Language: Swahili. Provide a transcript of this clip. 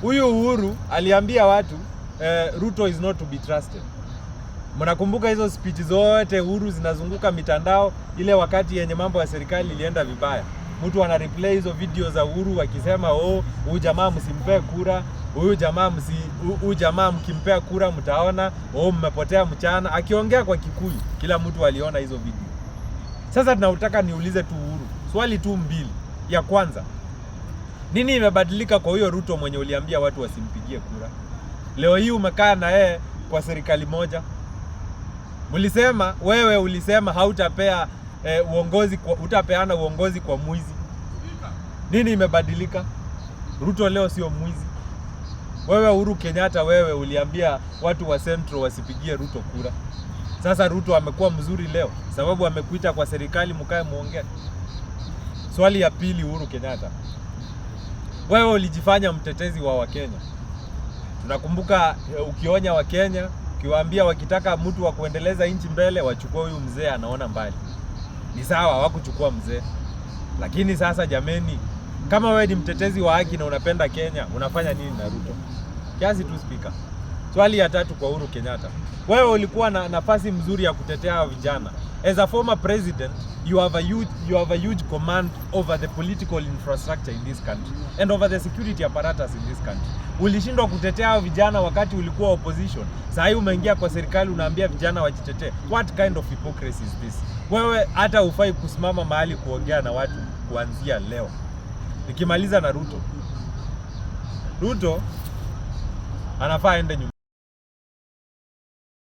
Huyu Uhuru aliambia watu Ruto is not to be trusted. Mnakumbuka hizo speech zote Uhuru zinazunguka mitandao ile wakati yenye mambo ya serikali ilienda vibaya. Mtu ana replay hizo video za Uhuru akisema, "Oh, huyu jamaa msimpee kura, huyu jamaa mkimpea kura mtaona, oh, mmepotea mchana," akiongea kwa Kikuyu. Kila mtu aliona hizo video. Sasa tunataka niulize tu Uhuru swali tu mbili. Ya kwanza, nini imebadilika kwa huyo Ruto mwenye uliambia watu wasimpigie kura? Leo hii umekaa na yeye kwa serikali moja. Mlisema, wewe ulisema hautapea uongozi kwa, utapeana uongozi kwa mwizi. Nini imebadilika? Ruto leo sio mwizi. Wewe Uhuru Kenyatta, wewe uliambia watu wa Central wasipigie Ruto kura. Sasa Ruto amekuwa mzuri leo sababu amekuita kwa serikali mkae muongee. Swali ya pili, Uhuru Kenyatta, wewe ulijifanya mtetezi wa Wakenya. Tunakumbuka ukionya Wakenya, ukiwaambia wakitaka mtu wa kuendeleza nchi mbele wachukue huyu mzee anaona mbali. Ni sawa, hawakuchukua mzee, lakini sasa jameni, kama wewe ni mtetezi wa haki na unapenda Kenya, unafanya nini na Ruto? Kiasi tu, Spika. Swali ya tatu kwa Uhuru Kenyatta, wewe ulikuwa na nafasi mzuri ya kutetea hawa vijana. As a former president, you have a huge command over the political infrastructure in this country and over the security apparatus in this country. Ulishindwa kutetea hao vijana wakati ulikuwa opposition. Saa hii umeingia kwa serikali unaambia vijana wajitetee. What kind of hypocrisy is this? Wewe hata hufai kusimama mahali kuongea na watu kuanzia leo. Nikimaliza na Ruto, Ruto anafaa aende nyumbani.